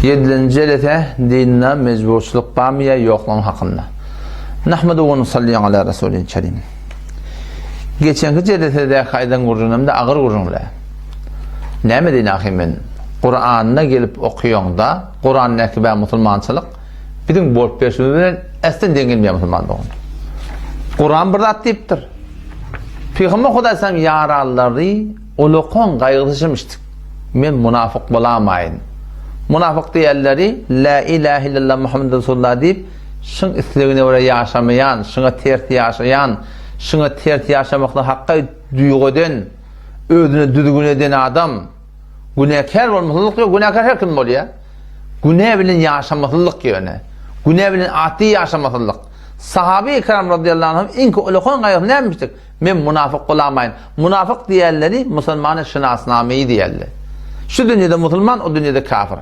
Ýedilenji jelese dinde mejburçylyk barmy ýa ýoklugyň hakynda. Nahmedu we nusalli ala rasulil kerim. Geçenki jelesedäki aýdan gürrüňimde agyr gürrüňle. Näme diýin ahy men? Kuranda gelip okaýaňda, Kurandäki bä musulmançylyk biziň bolup berşimiz bilen äslen deň gelmeýär musulman dogan. Kuran bir zat diýipdir. Pygamber Hudaý ýaranlary Ulakan gaýgysyşymyşdyk. Men munafyk bolamaýyn. Munafyk diýenleri Lä ilähe illallah Muhammed Resulullah diýip, şyň islegine görä ýaşamaýan, şyňa ters ýaşaýan, şyňa ters ýaşamaklygy hakga duýgy eden, özüne düzgün eden adam. Günäkär bolmasyzlyk ýok, günäkär her kim bolýar. Günä bilen ýaşamasyzlyk ýöne. Günä bilen atdy ýaşamasyzlyk. Sahaby ikram radiyallahu anhum iňki ulakan gaýgysy nämişdik? Men munafyk bolamaýyn. Munafyk diýenleri musulmanyň şynasnameýi diýerler. Şu dünýede musulman, o dünýede kafir.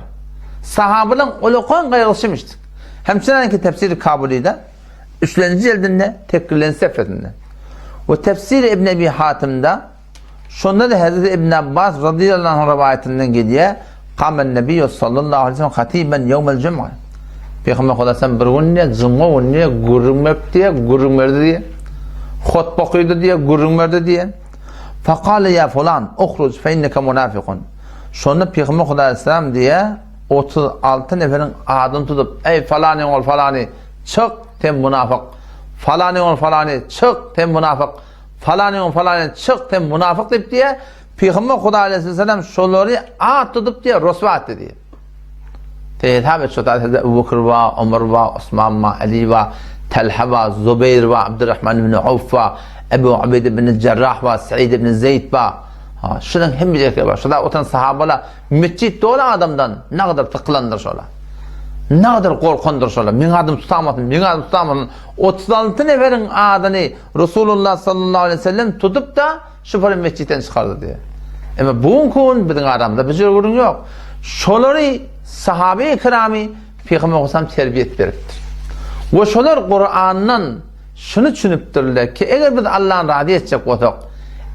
Sahabalaryň ulakan gaýgysy şemişdik. Hemçinanki Tefsiri Kabulyda üçlenji jildinde tekrilenji sefesinde we Tefsiri Ibn Ebi Hatymda şonda-da Hezreti Ibn Abbas radiyallahu anh rowaýatyndan gelýär, Kamen Nebiýu sallallahu aleyhi ve sellem hatiben ýewmel jum'a. Pygamber Huda sen bir gün diýe, juma gün diýe, gürrüň berip diýe, gürrüň berdi diýe. Hutba okydy diýe, gürrüň berdi diýe. Fakale ýa fulan, uhruj fe inneke munafikun. Şonda Pygamber Huda aleyhisselam diýe, 36 neferiň adyny tutup, eý falany ol falany, çyk, sen munafyk. Falany ol falany, çyk, sen munafyk. Falany ol falany, çyk, sen munafyk diýip diýe, Pygamber Huda aleyhisselam şolary at tutup diýe, roswa etdi diýe. Sen hesap et, şo taýda Ebu Bekr bar, Omar bar, Osman bar, Ali bar, Talha bar, Zubeýr bar, Abdurrahman ibn Awf bar, Ebu Ubeýde ibn Jarrah bar, Said ibn Zeýd bar. Ha, şularyň hemmejesi bar. Şoda oturan sahabalar metjit doly adamdan nagadyr sykylandyr şolar. Nagadyr gorkandyr şolar. Meň adym tutamasyn, meň adym tutamasyn. 36 neferiň adyny Resulullah sallallahu aleyhi ve sellem tutup da Şuplary metjitden çykardy diýýär. Emma bu günki gün biziň aramyzda bu jür gürrüň ýok. Şolary sahabe-i kiramy Pygamber Aleyhisselam terbiýet beripdir. We şolar Kurandan şuny düşünipdirler ki, eger biz Allahny razy etjek bolsak,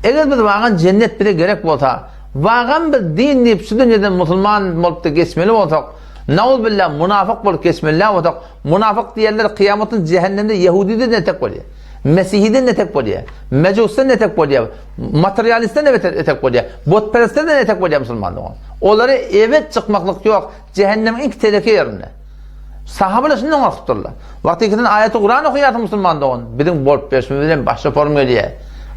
eger biz wagan jennet bize gerek bolsa, wagan biz din diýip şu dünýeden musulman bolup da geçmeli bolsak, nauzbillah munafyk bolup geçmeli bolsak, munafyk diýenler kyýamatyn jähennemde ýehudiden etek bolýar. Mesihiden etek bolýar. Mejusdan etek bolýar. Materialistden etek bolýar. Butperestden etek bolýar musulman dogan. Olary ebet çykmaklyk ýok. Cehennemiň iň teleke ýerinde. Sahabalar şundan gorkupdyrlar. Wagty ikiden aýaty Kuran okaýarsyň musulman dogan. Biziň bolup berşimiz bilen başga form gelýär.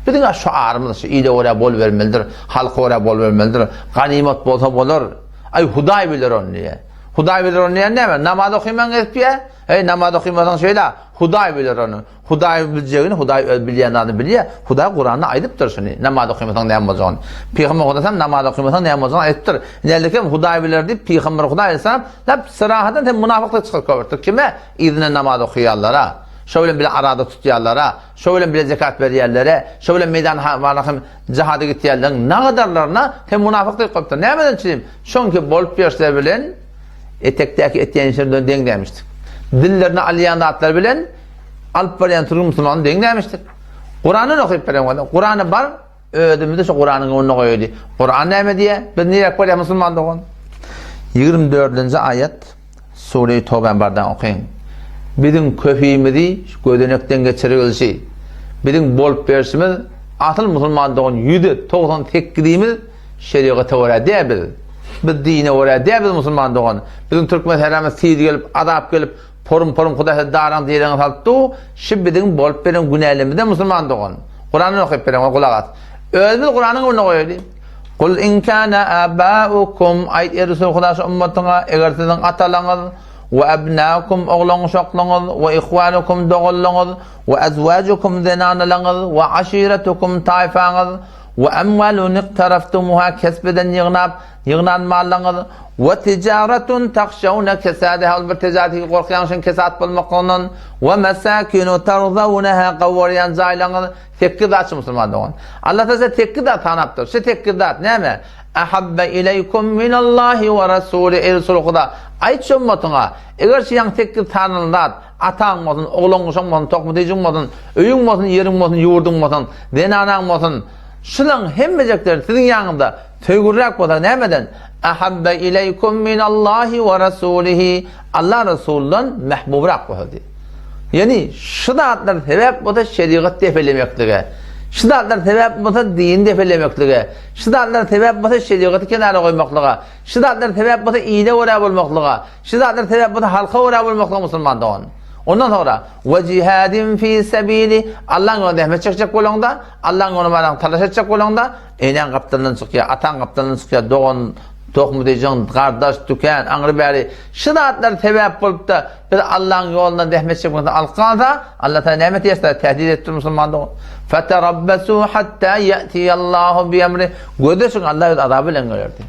Biziň şu arymyz şu ile görä bol bermelidir. Halka görä bol bermelidir. Ganymat bolsa bolar. Aý Hudaý biler ony diýýär. Hudaý biler ony diýen näme? Namaz okyman gezip diýýär. Eý namaz okymasaň şeýle. Hudaý biler ony. Hudaý biljegini Hudaý öz bilýän zadyny bilýär. Hudaý Kuranda aýdypdyr şuny. Namaz okymasaň näme boljagyny. Pygamber Hudaý namaz okymasaň näme boljagyny aýdypdyr. Nälekem Hudaý biler diýip Pygamber Hudaý aleyhisselam lap syrahadan sen munafyklyk çykyp köpürtdir. Kime? Yzyna namaz okaýanlara, şo bilen bile arada tutýanlara, şo bilen bile zekat berýänlere, şo bilen meýdan hem jihada gitýänleriň nagadarlaryna sen munafyk diýip goýupdyr. Nämeden üçin? Şoňki bolup ýörse bilen Etekdäki etýän işleri bilen deň dämişdik. Dillerine alýan zatlary bilen alyp barýan türk musulmany deň dämişdik. Kuranyny okyp beren bolsa, Kurany bar, özümizi şu Kuranyň öňünde goýaýly. Kuran näme diýýär? Biz niräk barýar musulman dogan? 24-nji aýat Sure-i Tawbäni bardan okaýyň. Biziň köpimizi gözenekden geçirilişi, biziň bolup berşimiz asyl musulman dogan 198-imiz Şerigata görä däl biz. Biz dine görä däl biz musulman dogan. Biziň türkmen sähramyz sil gelip, azap gelip, porum-porum Hudaý sizi daraň direňe salyp dur. Şu biziň bolup beren günälerimizden musulman dogan. Kurany okyp beren gulak as. Özümiz Kuranyň öňüne goýaly. Kul in kana abaukum aýt eý Resul Hudaý şu ummatyňa eger siziň atalaňyz we abnaukum oglan-uşaklaryňyz we ihwanukum doganlaryňyz we azwajukum zenanalaryňyz we aşiretukum taýfaňyz We emwalun iqtaraftumuha kesp eden ýygnap, ýygnan mallaryňyz, we tijaretun tahşawna kesadeha ol bir tijaret ki gorkýaň şoň kesat bolmaklygyndan, we mesakinu tarzawnaha gawarýan jaýlaryňyz, sekiz zat şu musulman dogan. Allah taala sekiz zat sanapdyr. Şu sekiz zat näme? Ahabba ileýkum minallahi we rasuli eý Resul Huda aýt şu ummatyňa, eger şu ýaňy sekiz sanalan zat Ataň bolsun, oglan-uşaň bolsun, tohum-tijüň bolsun, öýüň bolsun, ýeriň bolsun, ýurduň bolsun, zenanaň bolsun, şulaň hemmejekleri siziň ýanyňyzda söýgüliräk bolsa nämeden? Ahabbe ileýkum minallahi we rasulihi Allah Resuldan mähbubrak bolsa diýýär. Ýagny şu zatlar sebäp bolsa şerigat depelemeklige, şu zatlar sebäp bolsa din depelemeklige, şu zatlar sebäp bolsa şerigaty kenara goýmaklyga, şu zatlar sebäp bolsa ile görä bolmaklyga, şu zatlar sebäp bolsa halka görä bolmaklyga musulman dogan. Ondan soňra we jihadin fi sabili Allahyň ýolunda zähmet çekjek bolaňda, Allahyň ýolunda baraň talaş etjek bolaňda, Eneň gapdalyndan çykýar, ataň gapdalyndan çykýar, dogan, tohum-tejiň, gardaş, tükän, aňry-bäri şu zatlar sebäp bolup-da, biz Allahyň ýolundan zähmet çekmekden alyp galsa, Allah Tagala näme etýär? Tehdit etdi musulman dogan. Feterabbasu hatta ya'tiyallahu bi-emri. Gözleşiň, Allah öz azaby bilen geler diýdi.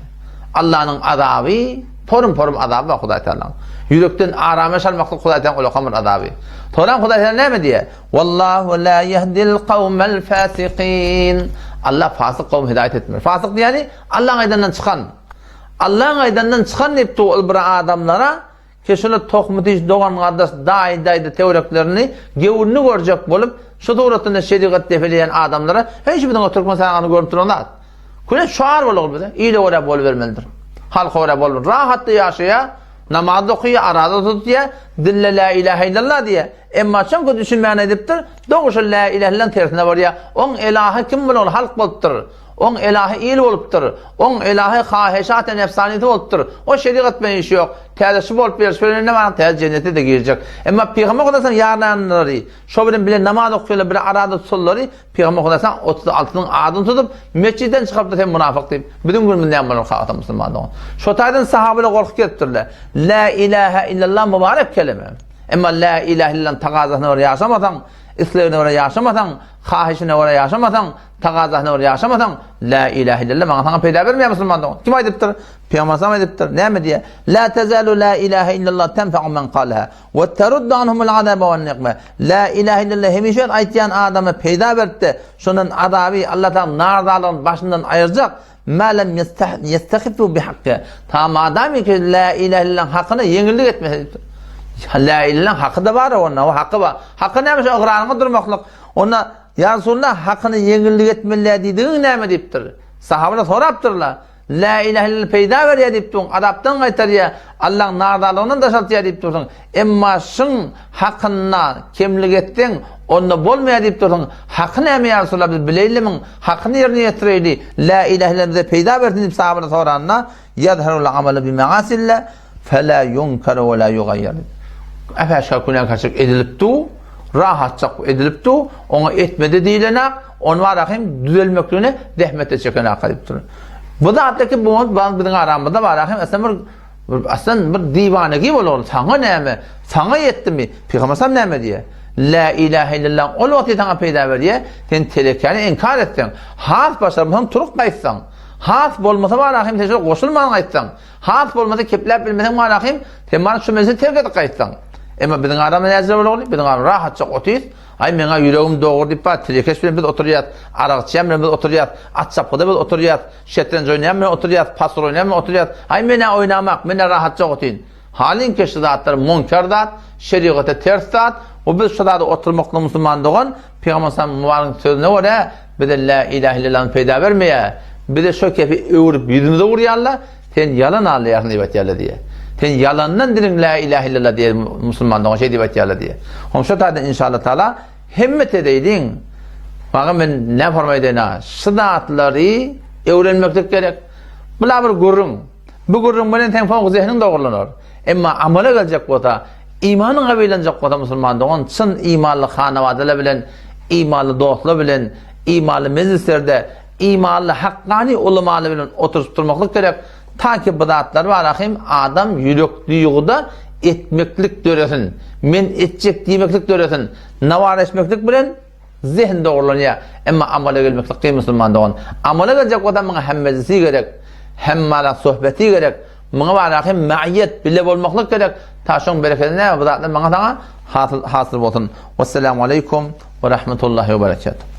Allahnyň azaby, porum-porum azaby bar Hudaý Tagalaň. Ýürekden arameş almaklyk Hudaý Tagalaň ulakam bir azaby. Soran Hudaý Tagala näme diýýär? Wallahu la yehdil kawmel fasikin. Allah fasyk kowmy hidaýat etmez. Fasyk diýeni Allaň aýdandan çykan. Allaň aýdandan çykan diýip dur ol bir adamlara ki şular tohmy diş dogan gardaş daýy daýda töwereklerini gewünini görjek bolup şu suratynda şerigat depeleýän adamlara heý şu biziň türkmen sagany görüp duran zat. Küne şar bolar bize. Ile görä bolubermelidir. Halka görä bolmaly. Rahatda ýaşaýar, namaz okaýar, araza tutýar, dille la ilahe illallah diýýär. Emma çüňki düşünmän edipdir, dogry şol lä ilähe illaň tersine barýar. Oň elahy kim bolan halk bolupdyr. Oň elahy il bolupdyr. Oň elahy haheşat-y nefsanisi bolupdyr. O şerigat bilen işi ýok. Täze şu bolup ber, şu bilen näme täze jennete-de girjek. Emma Pygamber Hudaýyň ýarlanlary, şo bilen bile namaz okaýanlar, bile arada tutanlary Pygamber Hudaýyň 36-nyň adyny tutup, mesjitden çykarypdyr sen munafyk diýip. Biziň günümiz näme bolar kakasy musulman dogan. Şo taýdan sahabalar gorkup gelipdirler. Lä ilähe illallah mübarek kelime. Emma lä ilähe illallah tagazasyna görä ýaşamasaň, islegine görä ýaşamasaň, hahyşyna görä ýaşamasaň, tagazasyna görä ýaşamasaň, lä ilähe illallah maňa saňa peýda bermeýär musulman dogan. Kim aýdypdyr? Pygamber sallam aýdypdyr. Näme diýýär? La tezalu la ilahe illallah tenfa'u men kalaha we teruddu anhumul azaba wen nikme. La ilahe illallah hemişe aýtýan adama peýda beripdi. Şondan azaby Allah taala narzalygyny başyndan aýyrjak. Ma lem ýestehiffu bihakki. Ta madamy ki la ilahe illallah hakyna ýeňillik etmese diýipdir. La ilahe haky-da bar onda, o haky bar. Haky näme şu ygraryňa durmaklyk. Onda ýa Resulallah hakyna ýeňillik etmeli diýdigiň näme diýipdir. Sahabalar sorapdyrlar. La ilahe illallah peýda berýär diýip durň, azapdan gaýtarýar, Allaň narzalygyndan daşaltýar diýip dursuň. Emma şyň hakynda kemlik etseň, onda bolmaýar diýip dursuň. Haky näme ýa Resulallah biz bileýlimiň, hakyny ýerine ýetireýli, Lä ilähe illallah bize peýda bersin diýip sahabalar soranda, Ýazharul amalu bi ma'asillah, felâ ýunkaru we lâ ýugaýýar diýip. Äp-äşgär günäkärçilik edilip dur, rahatjak edilip dur, oňa etme-de diýilenak, ony bara hem düzelmekligine zähmet-de çekenak diýipdir. Bu zatlar ki bu biziň aramyzda bara hem aslynda bir Aslan bir diwanegi bolar, saňa näme? Saňa ýetdimi? Pygamber sallam näme diýýär? La ilahe illallah ol wagty saňa peýda berýär. Sen telekäni inkar etseň, has başarmasaň turup gaýtsaň, has bolmasa bar hem sen şo goşulman gaýtsaň, has bolmasa kepläp bilmeseň bar hem sen bar şu mejlisi terk edip gaýtsaň. Emma biziň aramyzda näce bolar? Biziň aramyzda rahatça otyrys. Aý meňä ýüregim dogry diýip bar, telekeş bilen biz oturýas, arak içýän bilen biz oturýas, at çapgyda biz oturýas. Şetrenj oýnaýan bilen oturýas, pasyr oýnaýan bilen oturýas. Aý men-ä oýnamak, men-ä rahatjak otyryn. Halyňki şu zatlar munkar zat, şerigata ters zat. We biz şu zada oturmaklyk musulman dogan, Pygamber sallam mubaregiň sözüne görä, bize lä ilähe illallahny peýda bermeýär. Bize şo kepi öwrüp ýüzümize urýarlar, sen ýalan alýarsyň diýip aýtýarlar diýýär. Sen ýalandan diliň lä ilähe illallah diýýär musulman dogan şeý diýip aýtýarlar diýýär. Hom şo taýdan inşallah taala Hemme tedeýdiň. Maňa men näme hormat edeýin-a? Şu zatlary öwrenmeklik gerek. Bula bir gürrüň. Bu gürrüň bilen seň soňky zehniň dogurlanar. Emma amala geljek bolsa, imanyň gawylanjak bolsa musulman dogan çyn imanly hanawadalar bilen, imanly dostlar bilen, imanly mejlislerde, imanly hakgany ulamalar bilen oturyşyp durmaklyk gerek. Ta ki bu zatlar bar ahim adam ýürek duýguda etmeklik döresin. Men etjek diýmeklik döresin. Nawar etmeklik bilen zehin dogrulanýar. Emma amala gelmeklik kyn musulman dogan. Amala geljek bolsa muňa hem mejlisi gerek, hem mala sohbeti gerek. Muňa bar ahim maiyet bile bolmaklyk gerek. Ta şoň bereketi näme bu zatlar maňa saňa hasyl hasyl bolsun. Wesselamu aleýkum we rahmetullahi we berekatuh.